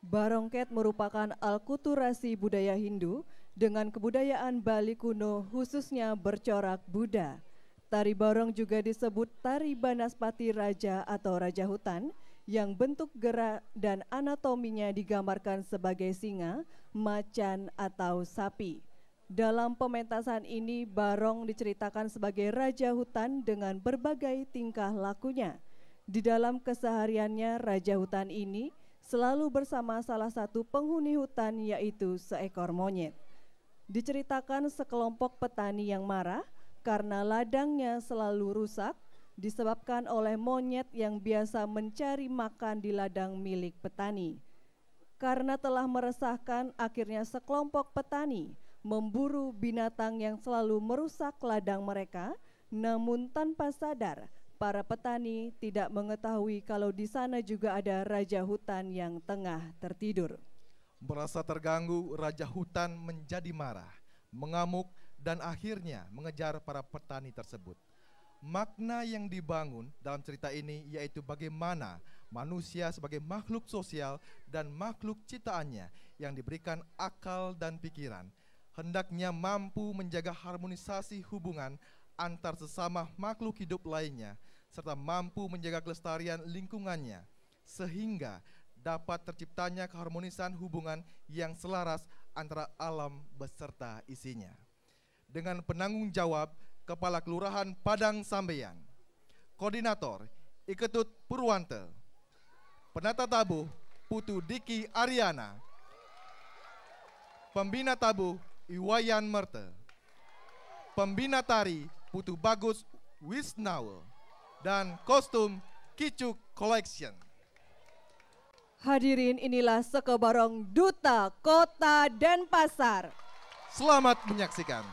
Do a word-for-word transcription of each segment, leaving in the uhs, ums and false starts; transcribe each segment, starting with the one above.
Barongket merupakan alkulturasi budaya Hindu dengan kebudayaan Bali kuno, khususnya bercorak Buddha. Tari barong juga disebut tari Banaspati Raja atau Raja Hutan, yang bentuk gerak dan anatominya digambarkan sebagai singa, macan, atau sapi. Dalam pementasan ini, barong diceritakan sebagai raja hutan dengan berbagai tingkah lakunya. Di dalam kesehariannya, raja hutan ini selalu bersama salah satu penghuni hutan, yaitu seekor monyet. Diceritakan sekelompok petani yang marah karena ladangnya selalu rusak disebabkan oleh monyet yang biasa mencari makan di ladang milik petani. Karena telah meresahkan, akhirnya sekelompok petani memburu binatang yang selalu merusak ladang mereka. Namun, tanpa sadar, para petani tidak mengetahui kalau di sana juga ada raja hutan yang tengah tertidur. Merasa terganggu, raja hutan menjadi marah, mengamuk, dan akhirnya mengejar para petani tersebut. Makna yang dibangun dalam cerita ini yaitu bagaimana manusia sebagai makhluk sosial dan makhluk ciptaannya yang diberikan akal dan pikiran, hendaknya mampu menjaga harmonisasi hubungan antar sesama makhluk hidup lainnya, serta mampu menjaga kelestarian lingkungannya, sehingga dapat terciptanya keharmonisan hubungan yang selaras antara alam beserta isinya. Dengan penanggung jawab Kepala Kelurahan Padang Sambean, Koordinator Iketut Purwante, Penata Tabuh Putu Diki Ariana, Pembina Tabuh Iwayan Merte, Pembina Tari Putu Bagus Wisnawa, dan kostum Kicuk Collection. Hadirin, inilah Sekebarong Duta Kota Denpasar. Selamat menyaksikan.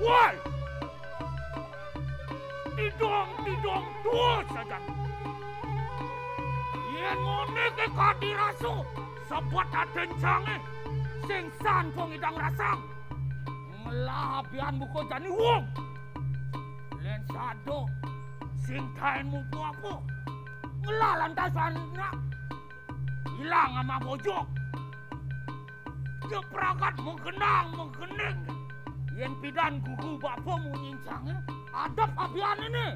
Woi! Tidong, tidong, tuwus sajan. Yén ngoné ké kadi rasa, sebet adén jangé, sing san kok ngidang rasang. Ngelah abian buka jani wong. Lén sada, sing taén mupu apa. Ngelah lantas anak. Ilang ama bojok. Jepragat menggenang, menggening. Yén pidan gugu bapa munyin cangé, adep abiané né.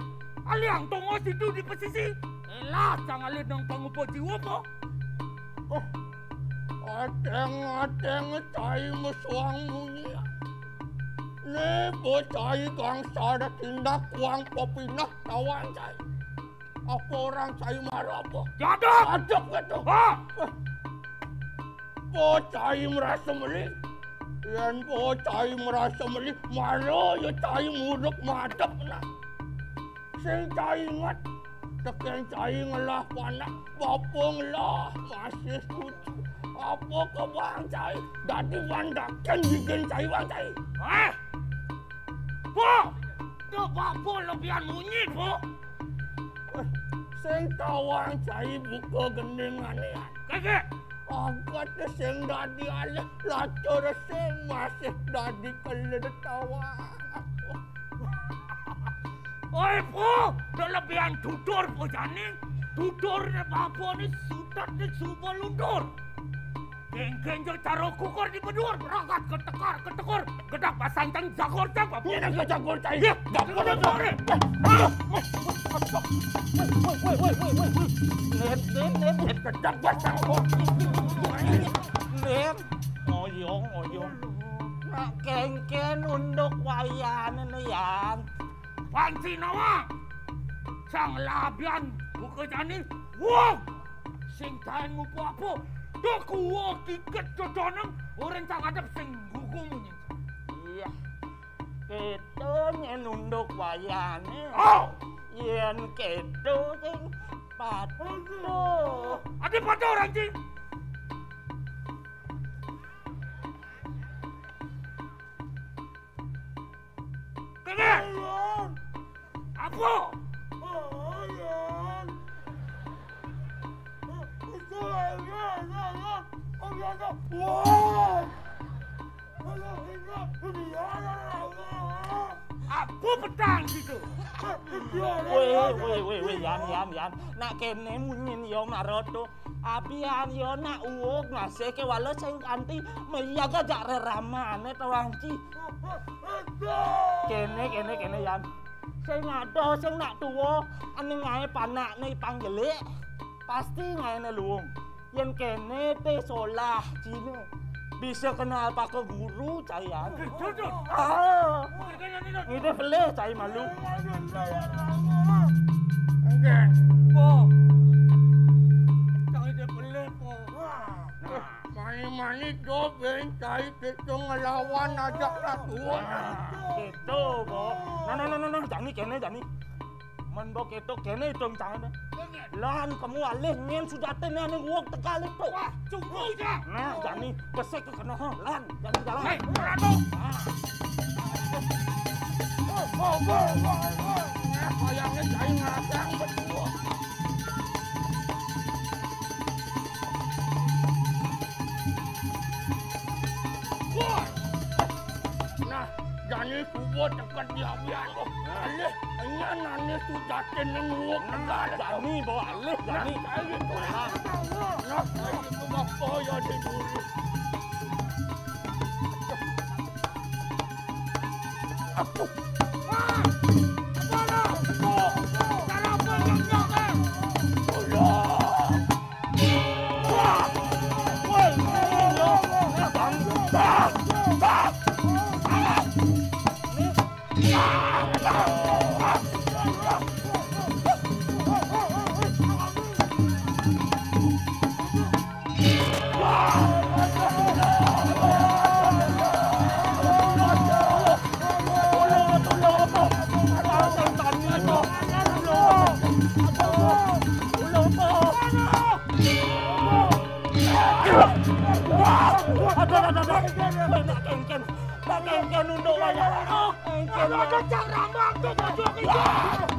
Aliang tongos itu di pesisi. Elah, cang alih nang pangupa jiwa, po. Oh, adéng-adéng cai mesuang munyi. Né, po cai gangsal tindak kuang pepinah tawang cai. Apa orang cai mara apa? Jadep! Jadep gitu. Ha! Eh, po cai merasa meli. Yén po cai merasa meli, mara ya cai muruk madep nah. Sing cai inget, tekén cai ngelah panak, bapa ngelah masih cucu. Apa kebang cai? Dadi wandakan bikin cai bang cai. Eh! Po! Duh, bapa lebihan munyi, Po. Wéh, sing tawang cai buka gendingané, Yan. Kagak. Angkat sing dadi alih, lacur sing masih dadi keled tawang. Oi, Po, duh lebihan tutur, Po, jani. Tutur né bapa né sutet né suba luntur. Kéngkén ja cara kukur di bedur, ragat ketekar, ketekur, gedak basanteng jagur cang, Bapak. Ini ke jagur cai. Iya, jagur cai. Woi, woi, woi, woi, woi. Nit, nit, nit, nit. Gedak basanteng. Nit. Ngoyong, ngoyong. Nak kéngkén unduk wayané né, Yan. Panci nawang. Sang labian buka jani. Wong. Sing taén ngupu apa? Duh, kuwa kiket dodoneng, ora cang ngadep sing nggugu munyi. Iya. Kéto nyén unduk wayané. Oh. Yén kéto sing patuh. Adi patuh, Ranci. Kene. Apa? Apa petang gitu? Wéh, wéh, wéh, wéh, Yan, Yan, Yan. Nak kéné munyin ya maroto. Abian ya nak uug ngasihke wala sing kanthi meyaga jak reramane to, Wanci. Kene, kene, kene, Yan. Sing ada sing nak tuwa, aning ae panakne panggelik, pasti ngaene luung. Yen kene te solah cine, bisa kenal pake guru, cai, Yan. Duduk. Ah. Ngene, ngene, ngene. Ngide pelih, cai, malu. Enggak. Po. Cai dia pelih, Po. Nah. Mani-mani do ben cai kita ngelawan aja nak tuwa. Nah, gitu, Bo. Nah, nah, nah, nah, nah, jani kene, jani. Men bo keto kene itung cai ne. Lan kemu alih nyen sujatine ane uwek tegal itu. Wah, cukup ya. Nah, jani besek ke kena, ha, lan, jani jalan. Hei, ora to. Ah. Oh, oh, oh, oh, oh. Nah, kayaknya cai ngadang betul. Wah. Nah, jani suba teket di abian, Bo. Alih, enya nane sujatin nang luwuk tegal. Jani, Bo, alih, jani. Nah, ayo, nah, ayo, bapa ya di dulu. Aduh. Wah, apa lah? Bo, bo, cara apa yang nyok, eh? Udah. Aduh, aduh, aduh, aduh. Woi, nak kengken. Nak kengken nunduk wayah. Kengken. Ada cak rambang tu, baju hijau.